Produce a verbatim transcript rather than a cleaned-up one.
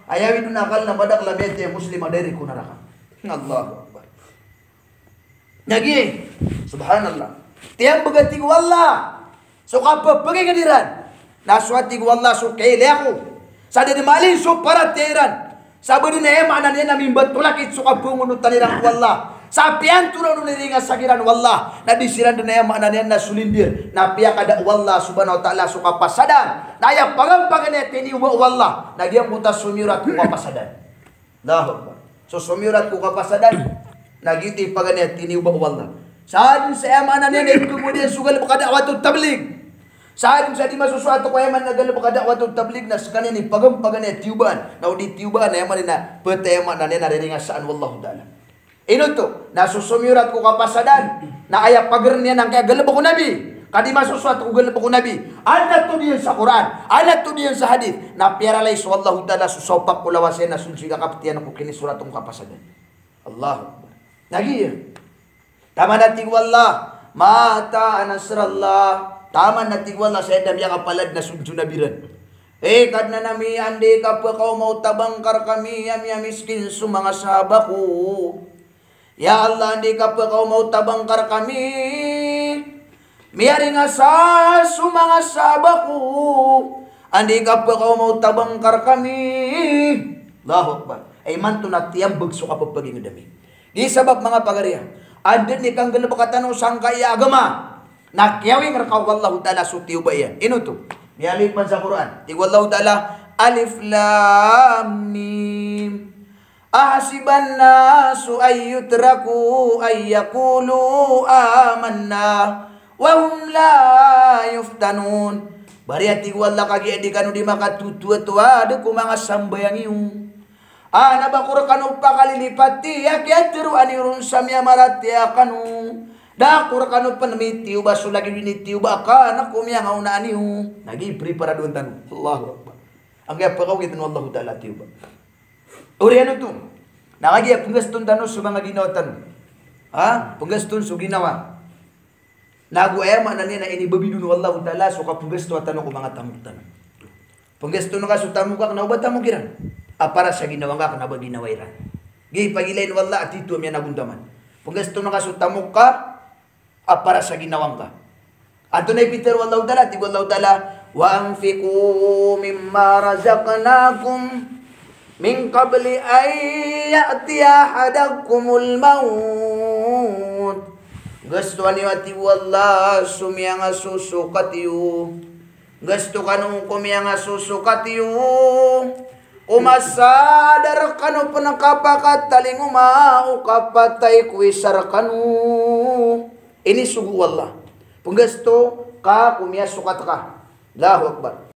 Aya awid on a akal na madakl a miyatay a Muslim a da i rk o naraka. Allahu Akbar. Lagid, subhanallah. Tiyambag a tig o Allah so kapphagingd iran. Na so a tig o Allah so kailay ako sa da dn malin so paratiyaya iran. Sa ba dn aya maana niyan na mimbatolakit so kapangonotan iran ko Allah. Sa piyantoran on i ringasak iran o Allah. Na di siran dn aya maana niyan na solindir. Na piyakada o Allah subhanahu wa ta'ala so kapasadan. Na aya pagampaganay a tiniyoba o Allah. Na giyangkoto a somiyorat ko kapasadan. Allahu Akbar. So somiyorat ko kapasadan, na giyoto i paganay a tiniyoba o Allah. Sadn sa aya maana niyan na ipkhagowad iyan so galbk a da'watut tabligh. Sadn sa di masosoat ko aya maana a galbk a da'watut tabligh na skaniyan i pagampaganay a tiyobaan. Na o di tiyobaan, aya maana niyan na pd, aya maana niyan na riringasaan o Allahu Ta'ala. Ino oto, na so somiyorat ko kapasadan, na aya pagrn iyan angkaya galbk o Nabi. Ka di masosoat ko galbk o Nabi. Adn a tod iyan sa Qur'an, adn a tod iyan sa hadith, na piyaralay so Allahu Ta'ala so saopak ko lawas iyan na so dn so ikakaptiyan ko kinisorat on ko kapasadan. Allahu Akbar. Lagid iyan. Taman a tig o Allah, mata nasrullah. Taman a tig o Allah sa aya da miyakapalad na so dn so Nabi ran. Eh, Kadnan ami, anda i kapkaoma o tabangka rkami a miyamiskin so manga sahaba ko. Ya Allah, anda i kapkaoma o tabangka rkami, miyaringasa so manga sahaba ko. Anda i kapkaoma o tabangka rkami. Allahu Akbar. Ay, imanto na tiyambag so kapphagingd ami. Di sabap manga pagariya, adn i kanggalbka tano sangkaya agama. Na kiyawing rka o Allahu Ta'ala so tiyoba iyan. Ino oto? Miyalipan sa Qur'an. Tig o Allahu Ta'ala, Alif Lam Mim. Ahasiban nasu an yutraku an yaqulu amanna wa hum la yuftanun. Bariya tig o Allah, kagiya di kano di makatotoatoad ko manga sambayang iyo. A na ba ko rkano pakalilipati a kiyatharoa niyo ron sa miyamaratiyaya kano. Da ko rkano pn mitiyoba so lagid o initiyoba akn ko miyangaonaan iyo. Lagid i preparadoan tano. Allahu Akbar. Angkaya pkaokit o Allahu Ta'ala a tiyoba. Oriyan oto, na kagiya pnggaston tano so manga ginawa tano. Ha? Pnggaston so ginawa. Na ago aya maana niyan na inibabidon o Allahu Ta'ala so kapnggastoa tano ko manga tamok tano. Pnggaston ka so tamok ka kna o ba tamok iran a para sa ginawa ngka kna o ba ginawa iran. Giya pagilain o Allah a tito a miyanagontaman. Pnggaston ka so tamok ka a para sa ginawa ngka. Antonaa i pitharo o Allahu Ta'ala? Tig o Allahu Ta'ala, wa anfiqu mimma razaqnakum min qabli an ya'tiya ahadakumul mawt. Gastoa niyo, a tig o Allah, so miyangasosokat iyo. Gasto kano ko miyangasosokat iyo. Ko masa a da rkano pn kapakatalingoma o kapatay ko isa rkano. Inisogo o Allah. Pnggasto ka ko miyasokat ka. Allahu Akbar.